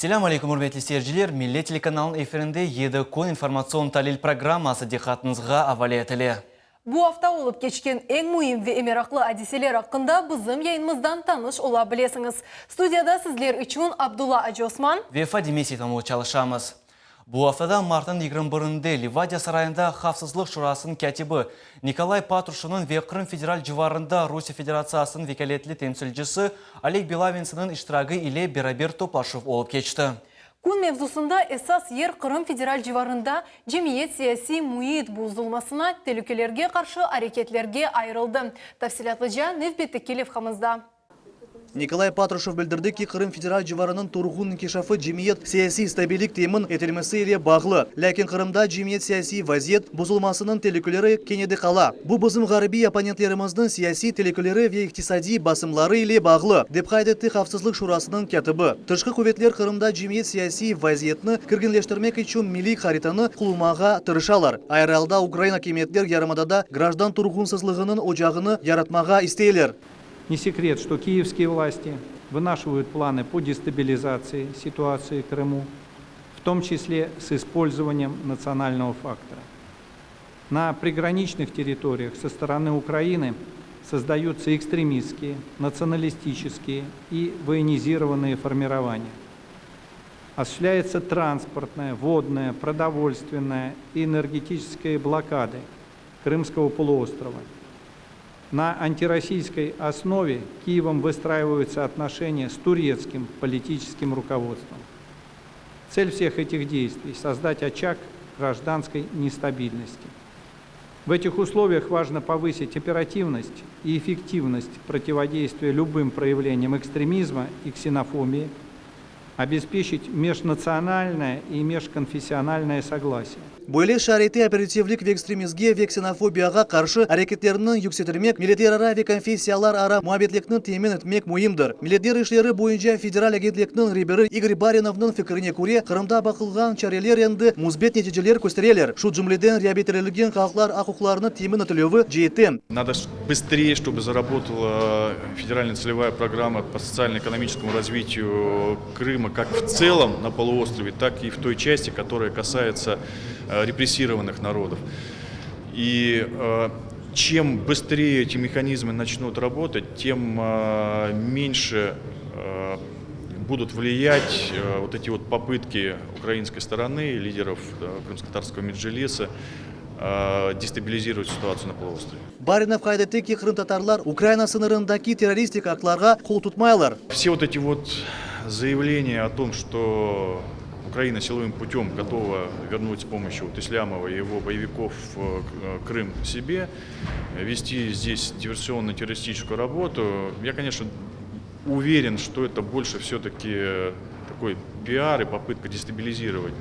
Selâm aleyküm, ürmetli seyirciler! Millet telekanalınıñ efirinde Yedi kün informatsion talil programması diqqatıñızğa avale etile. Bu afta olıp keçken eñ müim ve meraqlı adiseler aqqında bizim yayınımızdan tanış ola bilesiñiz. Studiyada sizler içün Abdulla Acıosman. Ve Fadime Seytanlı çalışamız. Bu aftada martnıñ 21-nde Livadiya sarayında Havfsızlıq Şurasınıñ kâtibi Nikolay Patruşevniñ ve Qırım federal civarında Rusiye Federatsiyasınıñ vekâletli temsilcisi Oleg Belaventsevniñ iştiragi ile beraber toplaşuv olıp keçti. Kün mevzusında esas yer Qırım federal civarında cemiyet-siyasiy müit bozulmasına telükelerge qarşı areketlerge ayırıldı. Tafsilâtlıca nevbetteki levhamızda. Nikolay Patruşev bildirdi ki, Qırım federal civarınıñ turğun inkişafı cemiyet-siyasiy stabillik temin etilmesi ile bağlı. Lâkin Qırımda cemiyet-siyasiy vaziyet bozulmasınıñ telükeleri kene de qala. Bu bizim ğarbiy opponentlerimizniñ siyasiy telükeleri ve iqtisadiy basımları ile bağlı, dep qayd etti Havfsızlıq Şurasınıñ kâtibi. Tışqı quvetler Qırımda cemiyet-siyasiy vaziyetni kerginleştirmek içün milliy haritanı qullanmağa tırışalar. Ayrı alda ukrain akimiyetler yarımadada grajdan turğunsızlığınıñ ocağını yaratmağa isteyler. Не секрет, что киевские власти вынашивают планы по дестабилизации ситуации в Крыму, в том числе с использованием национального фактора. На приграничных территориях со стороны Украины создаются экстремистские, националистические и военизированные формирования. Осуществляется транспортная, водная, продовольственная и энергетическая блокады Крымского полуострова. На антироссийской основе Киевом выстраиваются отношения с турецким политическим руководством. Цель всех этих действий – создать очаг гражданской нестабильности. В этих условиях важно повысить оперативность и эффективность противодействия любым проявлениям экстремизма и ксенофобии, обеспечить межнациональное и межконфессиональное согласие. Böyle şaraitte operativlik ve ekstremizge ve ksenofobiyağa qarşı areketlerni yükseltirmek, milletlerara ve konfessiyalarara muabbetlikni temin etmek müimdir. Milletler işleri boyunca federal agentlikniñ reberi İgor Barinovnıñ fikrine köre, Qırımda baqılğan çareler endi müsbet neticeler köstereler, şu cümleden reabilitirlgen halqlar aq-uquqlarını temin etilüvi ceetten. Nado bıstrее, чтобы заработала федеральная целевая программа по социально-экономическому развитию Крыма как в целом на полуострове, так и в той части, которая касается репрессированных народов. И чем быстрее эти механизмы начнут работать, тем меньше будут влиять вот эти вот попытки украинской стороны, лидеров крымско-татарского меджелиса дестабилизировать ситуацию на полуострове. Barinov qayd etti ki, qırımtatarlar Ukraina sıñırındaki terroristik aktlarğa qol tutmaylar. Все вот эти вот заявления о том, что Украина силовым путем готова вернуть с помощью вот Ислямова и его боевиков Крым себе, вести здесь диверсионно-террористическую работу, я, конечно, уверен, что это больше все-таки такой пиар и попытка дестабилизировать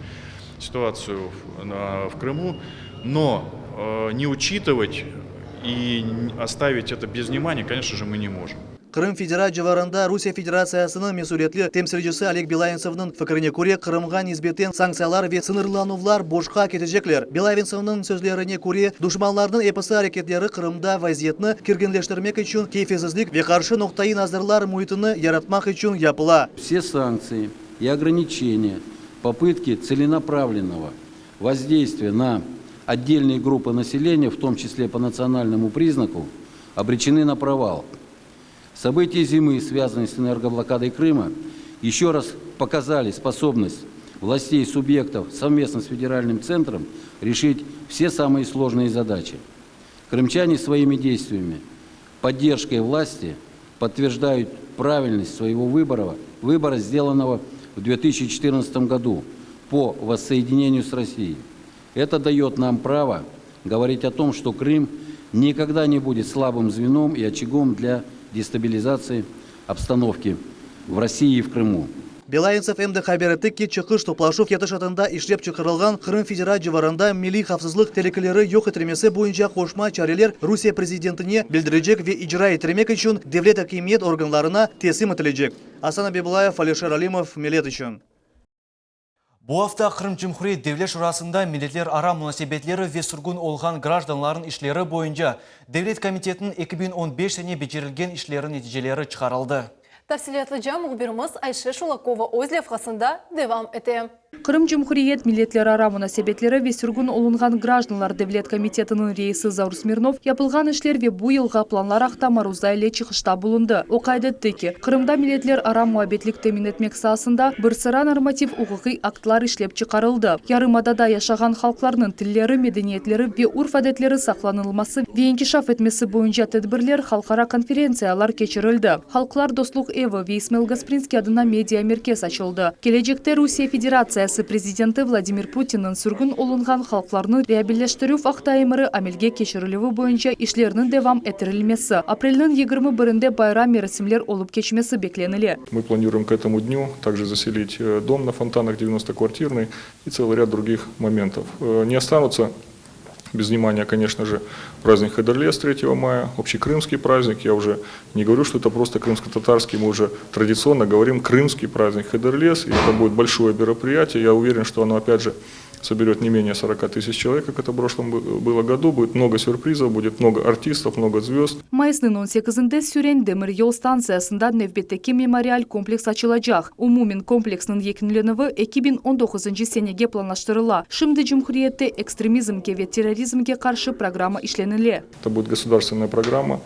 ситуацию в Крыму, но не учитывать и оставить это без внимания, конечно же, мы не можем. Qırım federal civarında Rusiye Federatsiyasınıñ mesüliyetli temsilcisi Oleg Belaventsevniñ fikrine köre, Qırımğa nisbeten sanktsiyalar ve sıñırlanuvlar boşqa ketecekler. Belaventsevniñ sözlerine köre, duşmanlarnıñ episi areketleri Qırımda vaziyetni kerginleştirmek içün keyfesizlik ve qarşı noqtaiy-nazarlar müitini yaratmaq içün yapıla. Все санкции и ограничения, попытки целенаправленного воздействия на отдельные группы населения, в том числе по национальному признаку, обречены на провал. События зимы, связанные с энергоблокадой Крыма, еще раз показали способность властей и субъектов совместно с федеральным центром решить все самые сложные задачи. Крымчане своими действиями, поддержкой власти подтверждают правильность своего выбора, выбора, сделанного в 2014 году по воссоединению с Россией. Это дает нам право говорить о том, что Крым никогда не будет слабым звеном и очагом для дестабилизации обстановки в России и в Крыму. Белавенцев em de haber etti ki, çıqış toplaşuv ketişatında işlep çıqarılğan Qırım federal civarında milliy havfsızlıq telükeleri yoq etilmesi boyunca qoşma çareler Rusiye prezidentine bildirecek ve icra ettirmek içün devlet akimiyet organlarına teslim etilecek. Asan Abibulayev, Alişer Alimov, Millet içün. Bu afta Qırım Cumhuriyet Devlet Şurasında milletlerara munasebetleri ve sürgün olğan grajdanlarnıñ işleri boyunca Devlet komitetiniñ 2015 sene becerilgen işleri neticeleri çıqarıldı. Tafsilâtlıca mühbirimiz Ayşe Şulakova öz levhasında devam ete. Qırım Cumhuriyet milletlerara munasebetleri ve sürgün olunğan grajdanlar devlet komitetiniñ reisi Zaur Smirnov yapılğan işler ve bu yılğa planlar aqta maruza ile çıqışta bulundı. O qayd etti ki, Qırımda milletlerara muabbetlik temin etmek saasında bir sıra normativ-uquqiy aktlar işlep çıqarıldı, yarımadada yaşağan halqlarnıñ tilleri, medeniyetleri ve urf-adetleri saqlanılması ve inkişaf etmesi boyunca tedbirler, halqara konferentsiyalar keçirildi. Halqlar dostluq evi ve İsmail Gasprinskiy adına media merkez açıldı. Kelecekte Rusiye Federatsiyası prezidenti Vladimir Putinniñ sürgün olunğan halqlarnı reabilleştirüv aqta emiri amelge keçirilüvi boyunca işlerniñ devam ettirilmesi, aprelniñ 21-nde bayram merasimler olıp keçmesi beklenile. Мы планируем к этому дню также заселить дом на Фонтанах 90-квартирный и целый ряд других моментов. Не останутся без внимания, конечно же, праздник Хыдырлез 3 мая, общекрымский праздник. Я уже не говорю, что это просто крымско-татарский, мы уже традиционно говорим крымский праздник Хыдырлез, и это будет большое мероприятие. Я уверен, что оно, опять же, соберет не менее 40 тысяч человек, как это в прошлом было году. Будет много сюрпризов, будет много артистов, много звезд. Mayısnıñ 18-nde Süren demir yol stantsiyasında nevbetteki memorial kompleks açılacaq. Umumen kompleksniñ yekünlenüvi 2019-ncı senege planlaştırıla. Şimdi cumhuriyette ekstremizmge ve terrorizmge qarşı programma işlenile. Это будет государственная программа,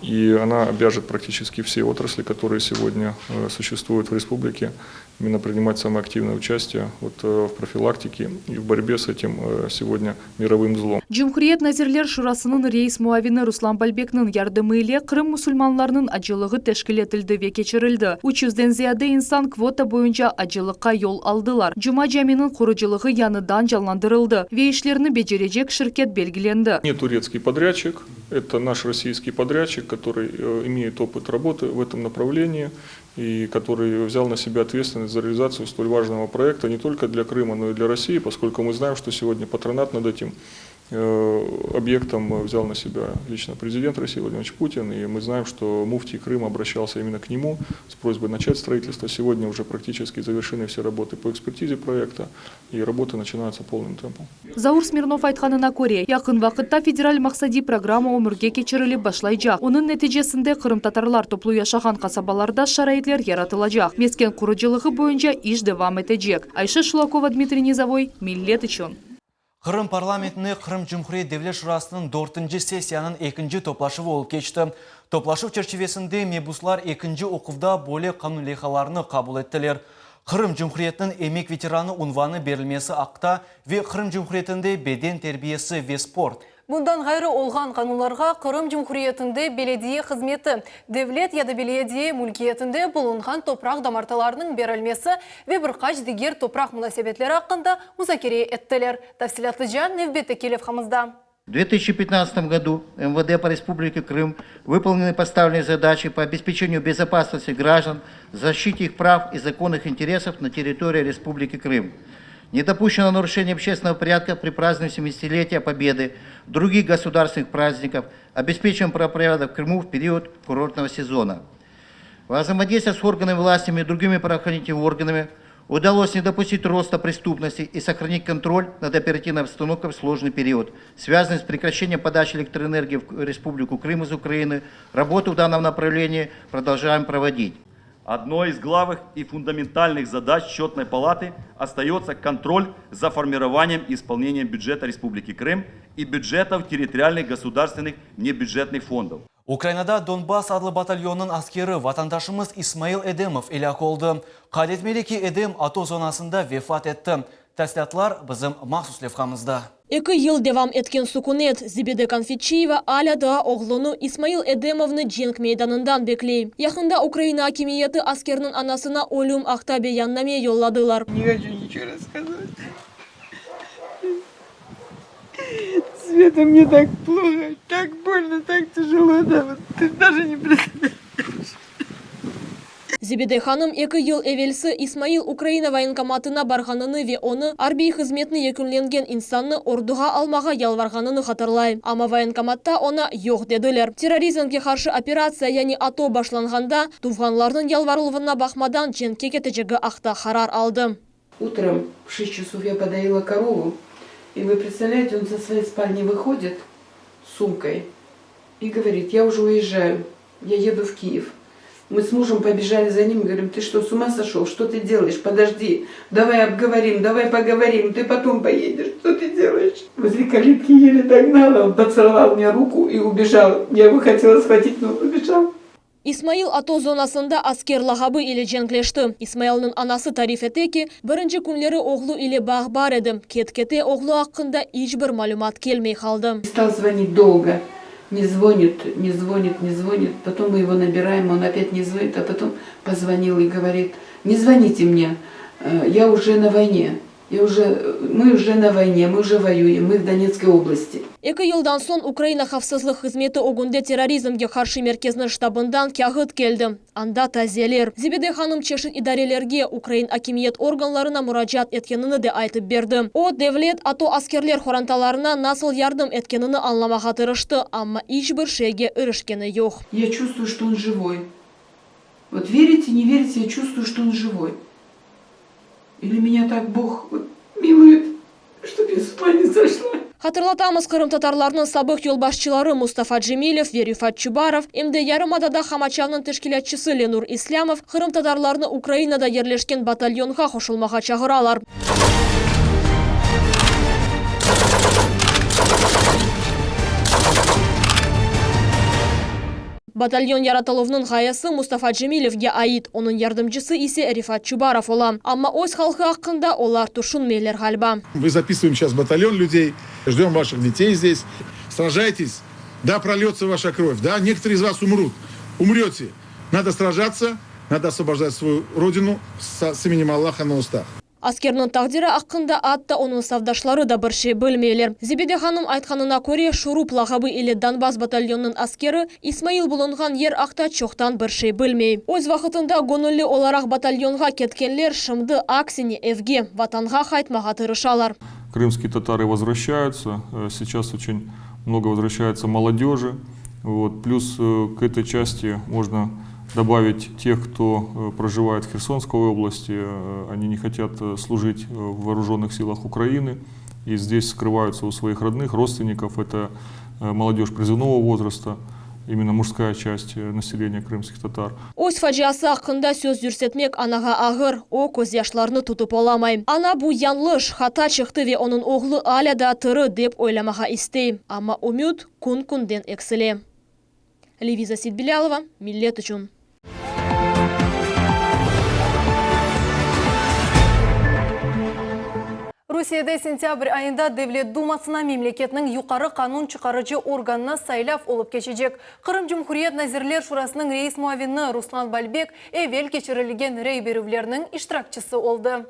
и она обяжет практически все отрасли, которые сегодня существуют в республике, именно принимать самое активное участие вот, в профилактике и в борьбе с этим сегодня мировым злом. Cumhuriyet Nazirler Şurasınıñ reis muavini Ruslan Balbekniñ yardımı ile Qırım musulmanlarınıñ acılığı teşkil etildi ve keçirildi. 300-den ziyade insan kvota boyunca acılıqqa yol aldılar. Cuma caminiñ qurucılığı yañıdan canlandırıldı ve işlerni becerecek şirket belgilendi. Не турецкий подрядчик, это наш российский подрядчик, который имеет опыт работы в этом направлении и который взял на себя ответственность за реализацию столь важного проекта не только для Крыма, но и для России, поскольку мы знаем, что сегодня патронат над этим объектом взял на себя лично президент России Владимир Владимирович Путин, и мы знаем, что муфтий Крыма обращался именно к нему с просьбой начать строительство. Сегодня уже практически завершены все работы по экспертизе проекта, и работы начинаются полным темпом. Zaur Smirnov aytqanına köre, yaqın vaqıtta federal maqsadiy programma ömürge keçirilip başlaycaq. Onıñ neticesinde qırımtatarlar toplu yaşağan qasabalarda şaraitler yaratılacaq. Mesken qurucılığı boyunca iş devam etecek. Ayşe Şulakova, Dmitriy Nizovoy, Millet içün. Qırım parlamentinde Qırım Cumhuriyet Devlet Şurasınıñ dörtünci sessiyanıñ ekinci toplaşuvı olıp keçti. Toplaşuv çerçivesinde mebuslar ekinci oquvda böyle qanun leyhalarını qabul ettiler, Qırım Cumhuriyetiniñ emek veteranı unvanı berilmesi aqta ve Qırım Cumhuriyetinde beden terbiyesi ve sport Bundan ğayrı olğan qanunlarğa Qırım Cumhuriyetinde belediye hızmeti, devlet ya da belediye mülkiyetinde bulunğan topraq damartılarınıñ berilmesi ve bir qaç diger topraq munasebetleri aqqında muzakere ettiler. Tafsilâtlıca nevbetteki levhamızda. В 2015 году МВД по Республике Крым выполнены поставленные задачи по обеспечению безопасности граждан, защите их прав и законных интересов на территории Республики Крым. Не допущено нарушение общественного порядка при праздновании 70-летия Победы, других государственных праздников, обеспечен правопорядок в Крыму в период курортного сезона. Во взаимодействии с органами власти и другими правоохранительными органами удалось не допустить роста преступности и сохранить контроль над оперативной обстановкой в сложный период, связанный с прекращением подачи электроэнергии в Республику Крым из Украины. Работу в данном направлении продолжаем проводить. Одной из главных и фундаментальных задач Счетной палаты остается контроль за формированием и исполнением бюджета Республики Крым и бюджетов территориальных государственных внебюджетных фондов. Ukrainada Donbass adlı batalyonınıñ askeri vatandaşımız İsmail Edemov elâk oldı. Qayd etmeli ki, Edem ATO zonasında vefat etti. Tafsilâtlar bizim mahsus levhamızda. Eki yıl devam etken sukünet, Zibide Konfetçiyeva alâ daa oğlunı İsmail Edemovnı cenk meydanından bekley. Yaqında Ukraina akimiyeti askerniñ anasına ölüm aqta beyanname yolladılar. Не хочу ничего рассказывать. Света, мне так плохо, так больно, так тяжело, да, вот ты даже не представляешь. Zibide hanım eki yıl evelsi İsmail Ukraina voyenkomatına barğanını ve onı arbiy hızmetni yekünlengen insannı orduğa almağa yalvarğanını hatırlay. Amma voyenkomatta oña yoq dediler. Terrorizmge qarşı operatsiya, yani ATO başlanğanda, tuvğanlarınıñ yalvaruvına baqmadan cenkke ketecegi aqta qarar aldı. Утром в 6 часов я подоила корову, и вы представляете, он со своей спальни выходит с сумкой и говорит, я уже уезжаю, я еду в Киев. Мы с мужем побежали за ним, говорим, ты что, с ума сошел, что ты делаешь, подожди, давай обговорим, давай поговорим, ты потом поедешь, что ты делаешь? Возле калитки еле догнала, он поцеловал мне руку и убежал. Я его хотела схватить, но он убежал. İsmail ATO zonasında Asker lağabı ile cenkleşti. İsmailniñ anası tarif ete ki, birinci künleri oğlu ile bağ bar edi, ket-kete oğlu aqqında iç bir malümat kelmey qaldı. Стал звонить долго. Не звонит, не звонит, не звонит. Потом мы его набираем, он опять не звонит, а потом позвонил и говорит, не звоните мне, я уже на войне. Я уже, мы уже на войне, мы уже воюем, мы в Донецкой области. Eki yıldan soñ Ukraina havfsızlıq hızmeti ögünde terrorizmge qarşı merkezniñ ştabından kâğıt keldi. Anda taziyeler. Zibide hanım çeşit idarelerge, ukrain akimiyet organlarına muracaat etkenini de aytıp berdi. O, devlet ATO askerler qorantalarına nasıl yardım etkenini añlamağa tırıştı, amma iç bir şeyge irişkeni yoq. Я чувствую, что он живой. Вот верите, не верите, я чувствую, что он живой. Или меня так Бог вот милует, чтоб я с ума не сошла. Hatırlatamız, qırımtatarlarnıñ sabıq yolbaşçıları Mustafa Cemilev ve Refat Çubarov, em de yarımadada qamaçavnıñ teşkilâtçısı Lenur İslâmov qırımtatarlarnı Ukrainada yerleşken batalyonğa qoşulmağa çağıralar. Batalyon yaratıluvnıñ ğayesi Mustafa Cemilevge ait, onıñ yardımcısı ise Refat Çubarov ola. Amma öz halqı aqqında olar tüşünmeyler, ğaliba. Мы записываем сейчас батальон людей, ждем ваших детей здесь. Сражайтесь, да прольется ваша кровь, да, некоторые из вас умрут, умрете. Надо сражаться, надо освобождать свою родину с, с именем Аллаха на устах. Askerniñ taqdiri aqqında atta onıñ safdaşları da bir şey bilmeyler. Zibide hanım aytqanına köre, Şurup lağabı ile Donbass batalyonınıñ askeri İsmail bulunğan yer aqta çoqtan bir şey bilmey. Öz vaqıtında göñülli olaraq batalyonğa ketkenler şimdi aksine evge, Vatanğa qaytmağa tırışalar. Крымские татары возвращаются. Сейчас очень много возвращается молодежи. Вот. Плюс к этой части можно добавить тех, кто проживает в Херсонской области. Они не хотят служить в вооруженных силах Украины и здесь скрываются у своих родных, родственников. Это молодежь призывного возраста, именно мужская часть населения крымских татар. Öz faciası aqqında söz yürsetmek anağa ağır, o, közyaşlarını tutıp olamay. Ana bu yañlış, hata çıqtı ve onıñ oğlu alâ daa tiri, dep oylamağa istey. Amma ümüt kün-künden eksile. Leviza Seytbilâlova, Millet içün. Rusiyede sentâbr ayında Devlet Dumasına memleketniñ yuqarı qanun çıqarıcı organına saylav olıp keçecek. Qırım Cumhuriyet Nazirler Şurasınıñ reis muavini Ruslan Balbek evel keçirilgen rey berüvlerniñ iştirakçisi oldı.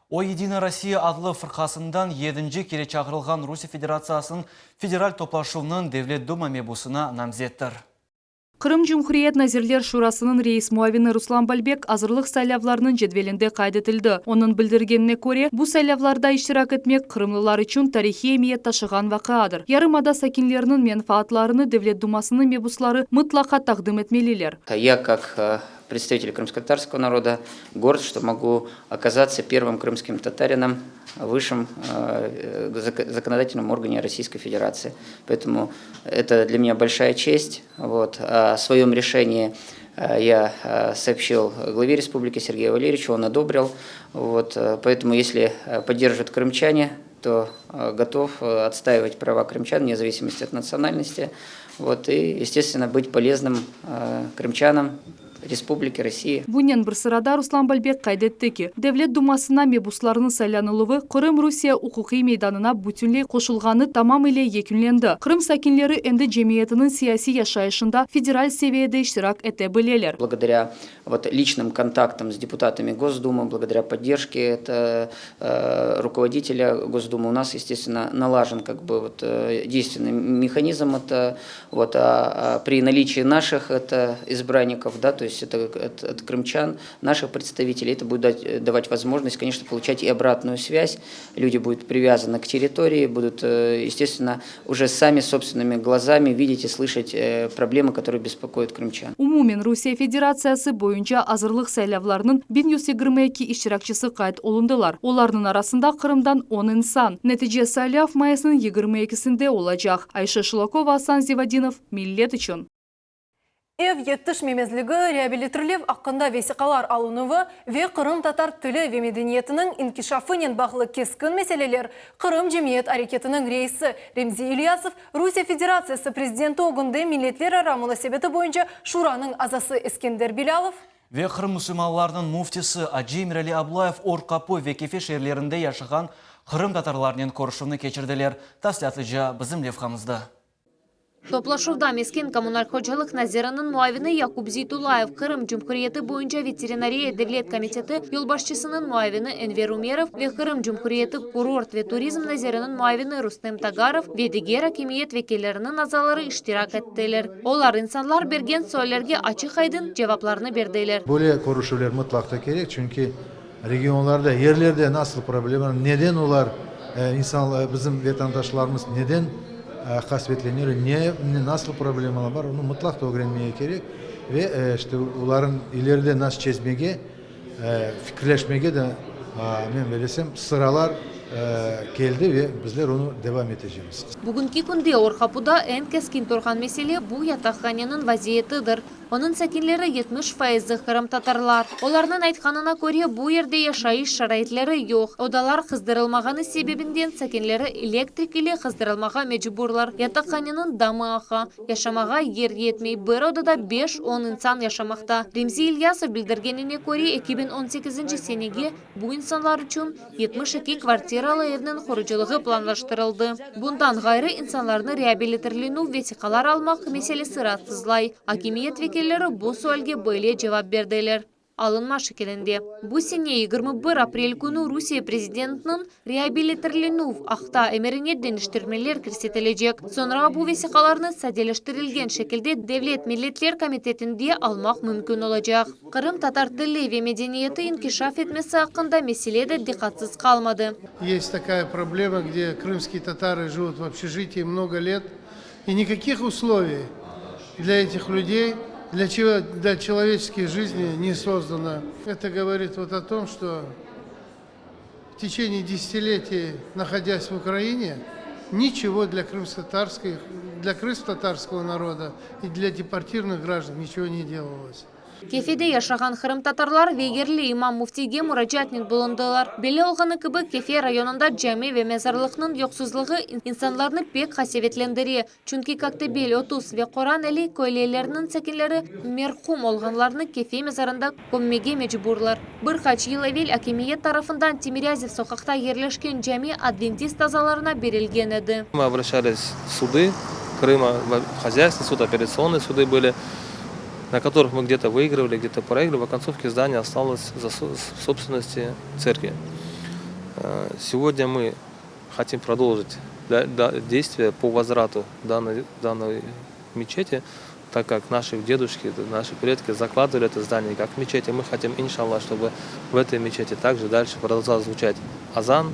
O, Yedinaya Rossiya adlı fırqasından yedinci kere çağırılğan Rusiye Federatsiyasınıñ Federal Toplaşuvınıñ Devlet Duma mebusına namzettir. Qırım Cumhuriyet Nazirler Şurasınıñ reis muavini Ruslan Balbek azırlıq saylavlarnıñ cedvelinde qayd etildi. Onıñ bildirgenine köre, bu saylavlarda iştirak etmek qırımlılar içün tarihiy emiyet taşığan vaqiadır. Yarımada sakinleriniñ menfaatlarını Devlet Dumasınıñ mebusları mıtlaqa taqdim etmeliler. Ya kak представитель крымскотатарского народа горд, что могу оказаться первым крымским татарином в высшем законодательном органе Российской Федерации. Поэтому это для меня большая честь. Вот. О своем решении я сообщил главе республики Сергею Валерьевичу, он одобрил. Вот. Поэтому если поддержат крымчане, то готов отстаивать права крымчан вне зависимости от национальности. Вот, и, естественно, быть полезным крымчанам, Республики России. Bunen bir sırada Ruslan Balbek qayd etti ki, Devlet Dumasına mebuslarnıñ saylanıluvı Qırım Rusiye uquqiy meydanına bütünley qoşulğanı tamam ile yekünlendi. Qırım sakinleri endi cemiyetiniñ siyasiy yaşayışında federal seviyede iştirak ete bileler. Благодаря вот личным контактам с депутатами Госдумы, благодаря поддержке это руководителя Госдумы у нас, естественно, налажен как бы вот действенный механизм это вот, а при наличии наших это избранников, да, то есть это от, от крымчан, наших представителей, это будет дать, давать возможность, конечно, получать и обратную связь. Люди будут привязаны к территории, будут, естественно, уже сами собственными глазами видеть и слышать проблемы, которые беспокоят крымчан. Umumen Rusiye Federatsiyası boyunca azırlıq saylavlarınıñ 1122 iştirakçisi qayd olundılar. Olarnıñ arasında Qırımdan 10 insan. Netice saylav mayısnıñ 22-sinde olacaq. Ayşe Şulakova, Asan Zivadinov, Millet içün. Ev yetişmemezligi, reabilitirlev aqqında vesiqalar alınuvı ve qırımtatar tili ve medeniyetiniñ inkişafınen bağlı keskin meseleler Qırım cemiyet areketiniñ reisi Remzi İlyasov, Rusiye Federatsiyası prezidenti ögünde milletlerara munasebeti boyunca Şuranıñ azası Eskender Bilâlov, Ve Qırım musulmanlarınıñ müftisi Acı Emirali Ablayev Or Qapu ve Kefe şeerlerinde yaşağan qırımtatarlarnen körüşüvni keçirdiler. Tafsilâtlıca bizim levhamızda. Toplaşuvda mesken-kommunal hocalıq naziriniñ muavini Yaqub Zeytullayev, Qırım Cumhuriyeti boyunca veterinariya devlet komiteti yolbaşçısınıñ muavini Enver Umerov ve Qırım Cumhuriyeti kurort ve turizm naziriniñ muavini Rustem Tagarov ve diger akimiyet vekilleriniñ azaları iştirak ettiler. Olar insanlar bergen suallerge açıq-aydın cevaplarnı berdiler. Böyle körüşüvler mıtlaq ta kerek, çünki regionlarda, yerlerde nasıl problemalar, neden olar, insan, bizim vetandaşlarımız neden qasvetleneler, ne, nasıl problemalar bar, onı mıtlaq ta ögrenmege kerek ve işte olarnıñ ileride nasıl çezmege, fikirleşmege de, men bellesem, sıralar keldi ve bizler onı devam etecemiz. Bugünki künde Or Qapuda eñ keskin turğan mesele bu yataqhaneniñ vaziyetidir. Onıñ sakinleri 70 fayızı qırımtatarlar. Olarnıñ aytqanına köre, bu yerde yaşayış şaraitleri yoq, odalar qızdırılmağanı sebebinden sakinleri elektrik ile qızdırılmağa mecburlar, yataqhaneniñ damı aqa, yaşamağa yer yetmey, bir odada beş-on insan yaşamaqta. Remzi İlyasov bildirgenine köre, 2018 senege bu insanlar içün 72 kvartiralı evniñ qurucılığı planlaştırıldı. Bundan ğayrı, insanlarnı reabilitirlenüv vesiqalar almaq meselesi raatsızlay. Akimiyet vekilleri bu sualge böyle cevap berdiler, alınma şekilinde. Bu sene 21 aprel künü Rusiye prezidentiniñ reabilitirlenüv aqta emirine deñiştirmeler kirsetilecek. Soñra bu vesiqalarnı sadeleştirilgen şekilde Devlet milletler komitetinde almaq mümkün olacaq. Qırımtatar tili ve medeniyeti inkişaf etmesi aqqında mesele de diqqatsız qalmadı. Есть такая проблема, где крымские татары живут в общежитии много лет, и никаких условий для этих людей, для, для человеческой жизни не создано. Это говорит вот о том, что в течение десятилетий, находясь в Украине, ничего для крымско-татарской, для крымско-татарского народа и для депортированных граждан ничего не делалось. Kefede yaşağan qırımtatarlar ve yerli imam müftiyge muracaatnen bulundılar. Belli olğanı kibi, Kefe rayonında cami ve mezarlıqnıñ yoqsuzlığı insanlarnı pek qasevetlendire. Çünki Koktebel, Otuz ve Qoran Eli köyleriniñ sakinleri merhum olğanlarnı Kefe mezarında kömmege mecburlar. Bir qaç yıl evel akimiyet tarafından Timirâzev soqaqta yerleşken cami adventist azalarına berilgen edi. Мы обращались в суды Крыма, в хозяйственный суд, апелляционные суды были, на которых мы где-то выигрывали, где-то проигрывали. В оконцовке здание осталось в собственности церкви. Сегодня мы хотим продолжить действия по возврату данной, данной мечети, так как наши дедушки, наши предки закладывали это здание как мечеть, и мы хотим, иншаллах, чтобы в этой мечети также дальше продолжал звучать азан.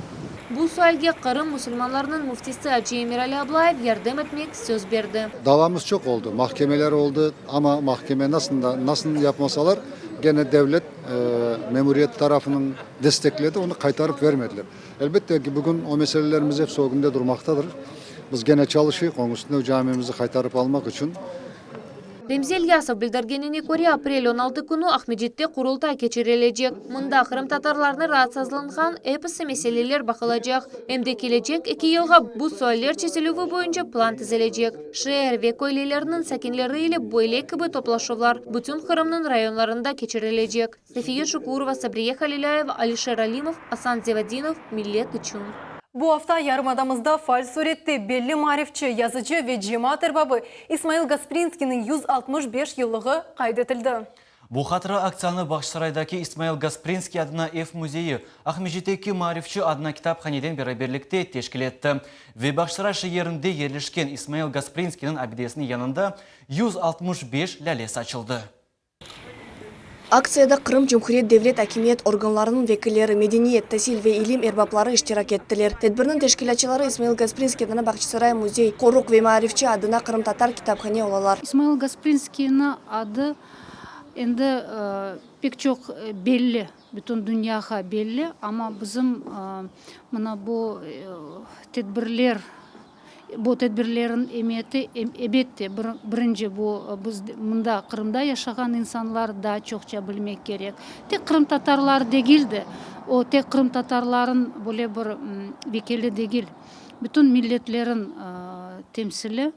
Bu sualge Qırım musulmanlarınıñ müftisi Acı Emirali Ablayev yardım etmek söz berdi. Davamız çok oldu, mahkemeler oldu ama mahkeme nasıl da nasıl yapmasalar gene devlet e, memuriyet tarafının destekledi, onu qaytarıp vermediler. Elbette ki bugün o meselelerimiz hepsi o günde durmaktadır. Biz gene çalışıyıq onıñ üstünde camimizi qaytarıp almaq içün. Remzi İlyasov bildirgenine köre, aprel 16 künü Aqmescitte Qurultay keçirilecek. Mında qırımtatarlarnı raatsızlanğan episi meseleler baqılacaq. Em de kelecek eki yılğa bu sualler çezilüvi boyunca plan tizilecek. Şeer ve köylerniñ sakinleri ile böyle kibi toplaşuvlar bütün Qırımnıñ rayonlarında keçirilecek. Safiye Şukurova, Sabriye Halilâyeva, Alişer Alimov, Asan Zevadinov, Millet içün. Bu afta yarımadamızda faal sürette belli maarifçi, yazıcı ve cemaat erbabı İsmail Gasprinskiyniñ 165 yıllığı qayd etildi. Bu hatıra aktsiyanı Bağçasaraydaki İsmail Gasprinskiy adına ev müzeyi Aqmescitteki Maarifçi adına kitaphaneden beraberlikte teşkil etti. Ve Bağçasaray şeerinde yerleşken İsmail Gasprinskiyniñ abidesiniñ yanında 165 lâle saçıldı. Aktsiyada Qırım Cumhuriyet devlet akimiyet organlarınıñ vekilleri, medeniyet, tasil ve ilim erbapları iştirak ettiler. Tedbirniñ teşkilâtçıları İsmail Gasprinskiy adına Bağçasaray müzey, qoruq ve Maarifçi adına qırımtatar kitaphane olalar. İsmail Gasprinskiyniñ adı endi pek çoq belli, bütün dünyağa belli, amma bizim mına bu tedbirler. Bu tedbirlerniñ emiyeti, ebette, birinci bu biz mında Qırımda yaşağan insanlar daa çoqça bilmek kerek. Tek qırımtatarlar degil de, o tek qırımtatarlarıñ böyle bir vekili degil, bütün milletlerin temsili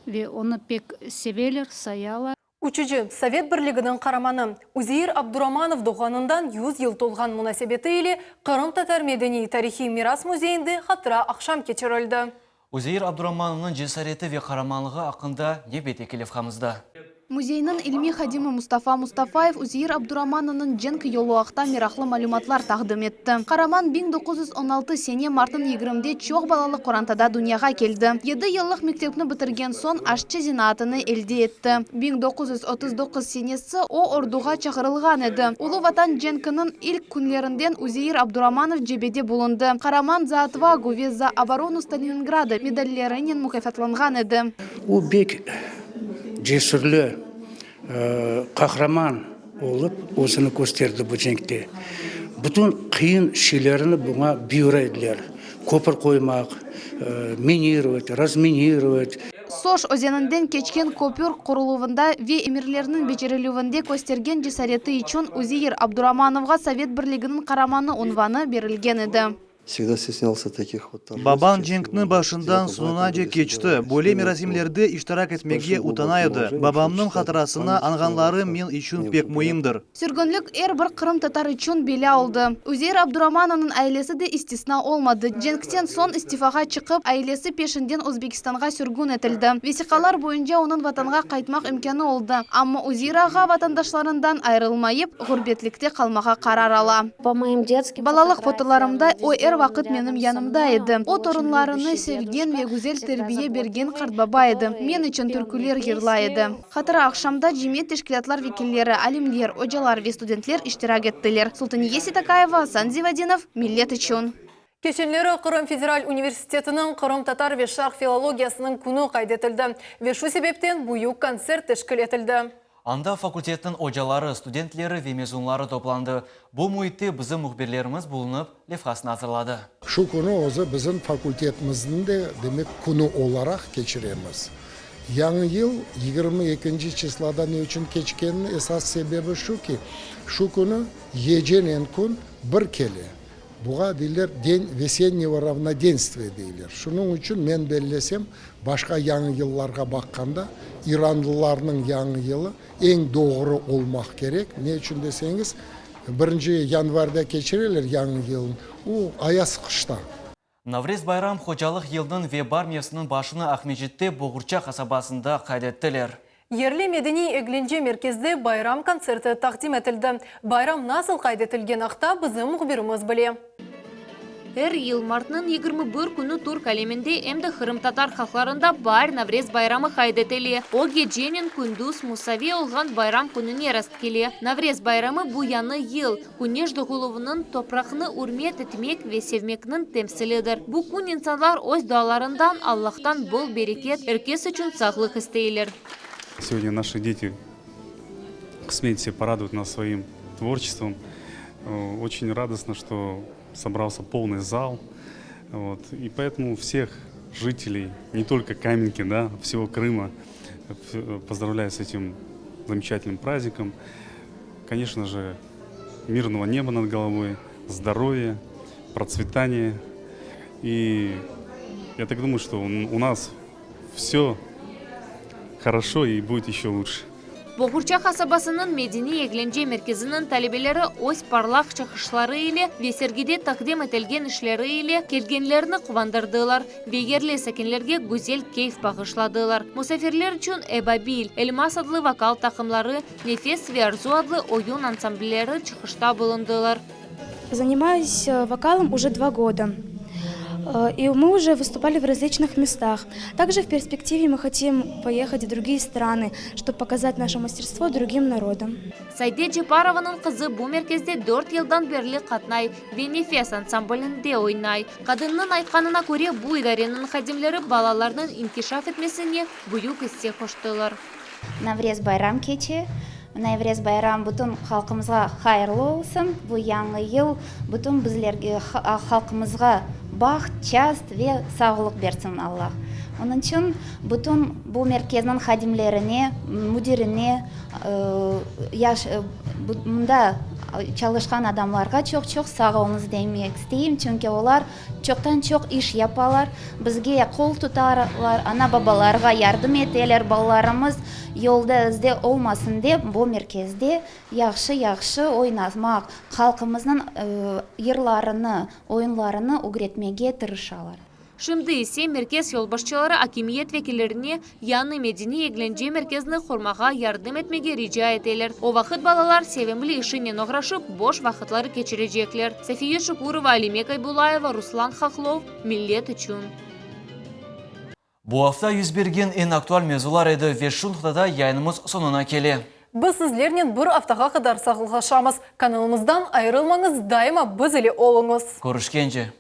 ve onı pek seveler, sayalar. Uçucı, Sovet Birliginiñ Qaramanı Üzeir Abduramanov doğğanından 100 yıl tolğan munasebeti ile Qırımtatar medeniy-tarihiy miras müzeyinde hatıra aqşam keçirildi. Üzeir Abduramanovnıñ cesareti ve qaramanlığı aqqında nevbetteki levhamızda. Müzeyniñ ilmiy hadimi Mustafa Mustafayev Üzeir Abduramanovnıñ cenk yolu aqta meraqlı malümatlar taqdim etti. Qaraman 1916 sene martnıñ yigirmide çoq balalı qorantada dünyağa keldi. Yedi yıllıq mektepni bitirgen soñ aşçı zenaatını elde etti. 1939 senesi o, orduğa çağırılğan edi. Ulu Vatan cenkiniñ ilk künlerinden Üzeir Abduramanov cebede bulundı. Qaraman Za otvagu ve Za oboronu Stalingrada medallerinen mukâfatlanğan edi. O bek cesürli, qahraman olıp özüni kösterdi bu cenkte. Bütün qıyın şeylerni buña buyura ediler, köpür qoymaq, minirovat, razminirovat. Soş özeninden keçken köpür quruluvında ve emirlerniñ becerilüvinde köstergen cesareti içün Üzeir Abduramanovğa Sovet Birliginiñ Qaramanı unvanı berilgen edi. Babam cenkniñ başından soñunace keçti, böyle merasimlerde iştirak etmege utana edi. Babamnıñ hatırasını añğanları men içün pek müimdir. Sürgünlik er bir qırımtatar içün belâ oldı. Üzeir Abduramanovnıñ ailesi de istisna olmadı. Cenkten soñ istifağa çıqıp, ailesi peşinden Özbekistanğa sürgün etildi. Vesiqalar boyunca onıñ vatanğa qaytmaq imkânı oldı, amma Üzeir ağa vatandaşlarından ayırılmayıp, ğurbetlikte qalmağa qarar ala. Balalıq fotolarımda o er vaqıt menim yanımda edi. O, torunlarını sevgen ve güzel terbiye bergen qartbaba edi. Men içün türküler yırlay edi. Hatıra aqşamda cemiyet teşkilâtlar vekilleri, alimler, ocalar ve studentler iştirak ettiler. Sultaniye Seytakayeva, Asan Zivadinov, Millet içün. Keçenleri Qırım federal universitetiniñ qırımtatar ve şarq filologiyasınıñ künü qayd etildi ve şu sebepten büyük kontsert teşkil etildi. Anda fakultetniñ ocaları, studentleri ve mezunları toplandı. Bu müitte bizim mühbirlerimiz bulunıp, levhasını azırladı. Şu künü özü bizim fakultetimizniñ de, demek, künü olaraq keçiremiz. Yañı yıl 22 çislada ne içün keçkeniniñ esas sebebi şu ki, şu künü gecenen kün bir kele. Buğa deyler den vesennego ravnodenstviya deyler. Şunıñ içün men bellesem, başqa yañı yıllarğa baqqanda, iranlılarnıñ yañı yılı eñ doğru olmaq kerek. Ne içün deseñiz, birinci yanvarda keçireler yañı yılın, o ayaz qışta. Navrez bayram hocalıq yılnıñ ve baar mevsiminiñ başını Aqmescitte Boğurça qasabasında qayd ettiler. Yerli medeniy-eglence merkezde bayram kontserti taqdim etildi. Bayram nasıl qayd etilgen aqta bizim mühbirimiz bile. Er yıl martnıñ 21 künü türk aleminde em de qırımtatar halqlarında baar Navrez bayramı qayd etile. O, gecenen kündüz musaviy olğan bayram kününe rastkele. Navrez bayramı bu yañı yıl, küneş doğuluvınıñ, topraqnı ürmet etmek ve sevmekniñ temsilidir. Bu kün insanlar öz dualarından Allahtan bol bereket, er kes içün sağlıq isteyler. Сегодня наши дети qısmet etse порадуют нас своим творчеством. Очень радостно, что собрался полный зал. Вот. И поэтому всех жителей, не только Каменки, да, всего Крыма, поздравляю с этим замечательным праздником. Конечно же, мирного неба над головой, здоровья, процветания. И я так думаю, что у нас все хорошо и будет еще лучше. Boğurça qasabasınıñ medeniy-eglence merkeziniñ talebeleri öz parlaq çıqışları ile ve sergide taqdim etilgen işleri ile kelgenlerni quvandırdılar ve yerli sakinlerge güzel keyf bağışladılar. Musafirler içün Ebabil, Elmaz adlı vokal taqımları, Nefes ve Arzu adlı oyun ansamblleri çıqışta bulundılar. Занимаюсь vokalом уже два года. И мы уже выступали в различных местах. Также в перспективе мы хотим поехать в другие страны, чтобы показать наше мастерство другим народам. Sayde Ceparovanıñ qızı bu merkezde dört yıldan berli qatnay ve Nefes ansamblinde oynay. Qadınnıñ aytqanına köre, bu idareniñ hadimleri balalarnıñ inkişaf etmesine büyük isse qoştılar. Navrez bayram keçe. Navrez bayram bütün halqımızğa hayırlı olsun. Bu yañı yıl bütün bizlerge, halqımızğa baht, çast ve sağlıq bersin Allah. Onıñ içün bütün bu merkezniñ hadimlerine, müdirine, yaş, mında çalışqan adamlarğa çoq-çoq sağ oluñız demek isteyim, çünki olar Çoqtan-çoq iş yapalar, bizge qol tutalar, ana-babalarğa yardım eteler, balalarımız yolda-izde olmasın dep, bu merkezde yahşı-yahşı oynatmaq, halqımıznıñ yırlarını, oyunlarını ögretmege tırışalar. Şimdi ise merkez yolbaşçıları akimiyet vekillerine Yañı medeniy-eglence merkezini qurmağa yardım etmege rica eteler. O vaqıt balalar sevimli işinen oğraşıp, boş vaqıtları keçirecekler. Safiye Şukurova, Alime Kaybulayeva, Ruslan Hahlov, Millet içün. Bu afta yüz bergen eñ aktual mevzular edi ve şu noqtada yayınımız soñuna kele. Biz sizlernen bir aftağa qadar sağlıqlaşamız. Kanalımızdan ayırılmañız, daima biz ile oluñız. Körüşkence!